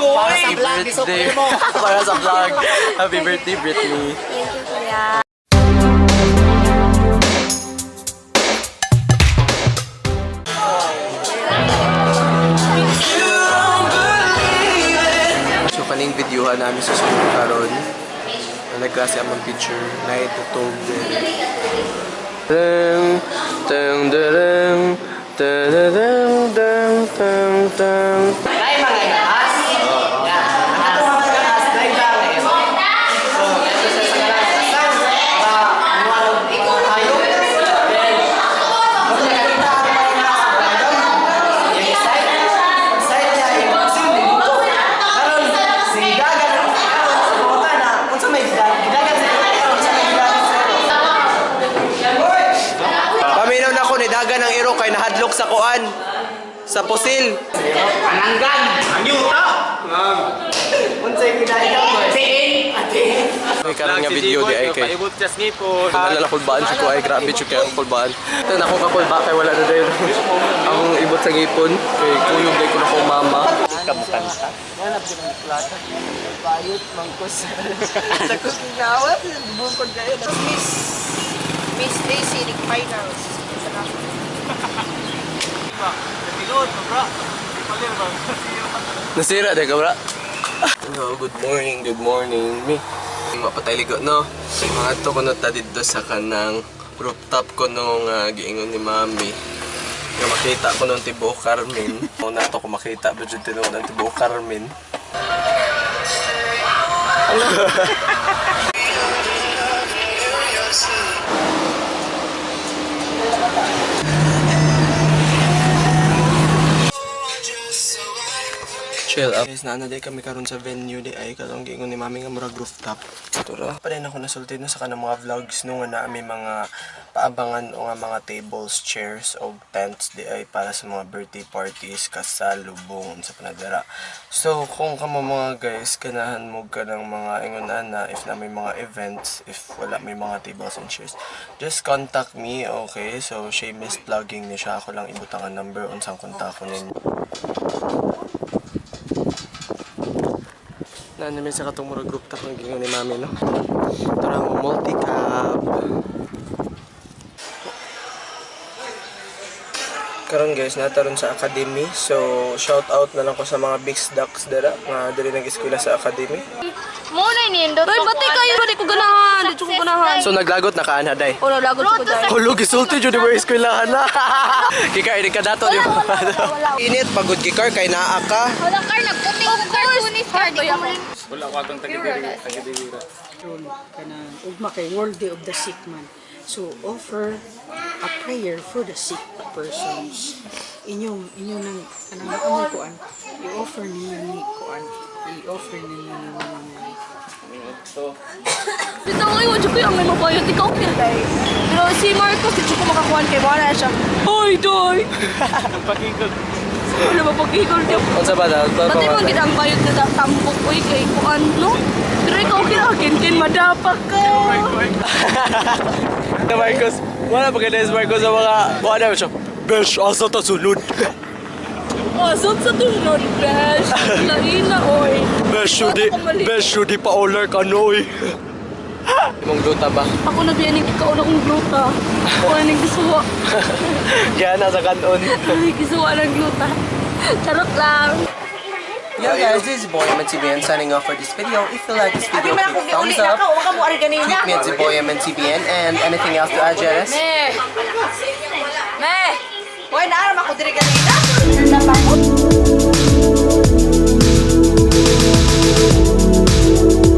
Para sa vlog, Birthday. Para sa vlog. Happy birthday, Britney. Thank you, Kuya. So kaning videohan namin sa school karon. Na nagklase among teacher, night tutog dere. Tang tang darang tang tang tang tang. Ay, mga nahas. Yan. Ang atong mga nahas, dahil ba ngayon? So, ito siya sa kalang sa mga hayop. Then, kung nakakita ang mga nahas, mga doon, yung side, side niya, yung sin, dito. Karon, si Dagan, karon, sa buta na, kung sa may gidagan, gidagan sa karon, sa may gidagan sa Paminaw na ko ni dagan ang iro kay nahadlok sa kuan sa pusil. Pananggan! Ang yuta! Unsay gidagan mo? Tiin! Ate! May karon nga video di ay kay. Paibot siya sa ngipon. Nalala kulbaan siya ko ay grabe siya kay ang kulbaan. Ito na akong kakulba kay wala na dayon. Ang ibot sa ngipon kay kuyog day ko na akong mama. Kamukanta. Bayot, mangkos. Sa kusinawa, bungkod kayo. Miss Miss Daisy finals. Nasira day ka bra. Hello, good morning, good morning. Me. Mapatay ligo no. Mga to kuno ta didto sa kanang rooftop ko nung giingon ni mami. Nga makita ko nung tibuok Carmen. Una to ko makita ba jud tinuod ang tibuok Carmen. Chill up. Guys, naana day kami karon sa venue di ay katong giingon ni mami nga murag rooftop. Tura. Pa din ako nasulti no sa kanang mga vlogs no nga naa may mga paabangan o nga mga tables, chairs o tents di ay para sa mga birthday parties, kasal, lubong sa panadara. So kung kamo mga guys ganahan mo ka ng mga ingon ana if na may mga events, if wala may mga tables and chairs, just contact me, okay? So shameless plugging ni siya, ako lang ibutang ang number unsang kontak ko ninyo. Na namin sa katong murag group tap ang gingon ni mami no. Tara mo multi-cab. Karon guys, nataron sa academy. So shout out na lang ko sa mga big ducks dara nga diri nag-eskwela sa academy. Muna nindot. Ay, bati kayo! Di ko ganahan! Di ko ganahan! So naglagot na kaan haday. Oh, lagot ko dahil. Hulo gisulti jud di ba eskwelahan na. Kikar di ka dato di ba? Init pagod gikar kay naa ka. Wala kar nagputing ko kar kunis kar di ko mo. Wala ko atong tagidiri. Ron kanang ugma kay World Day of the Sick man. So offer a prayer for the sick persons. Inyong inyo nang kanang ano kuan i-offer ninyo ni kuan i-offer ninyo ni mga Bitaw ay, wala ko yung may mabayot. Ikaw okay day. Pero si Marcos, di ko makakuhan kay wala siya. Hoy, doy! Nagpakigol. Wala mapag-igol niya. Unsa ba daw? Pati mo gid ang bayot na tambok oy kay kuan no. Pero ikaw okay ra kinkin madapak ka. Marcos, wala pa kay Marcos sa mga wala ba siya. Besh, asa ta sulod. Oh, sud sa tunod, besh. Laina oy. Besh, di- besh, di pa oler ka noy. Imong gluta ba? Ako na biyaning ikaw na kong gluta. Ako na ning gisuwa. Yan, nasa kanon. Ay, gisuwa ng gluta. Charot lang. Yo guys, this is Boy MNCBN signing off for this video. If you like this video, click thumbs up. Tweet me at ZBoyMNCBN and anything else to add, Jerez? Me! Me! Hoy, naaram ako diri kanina.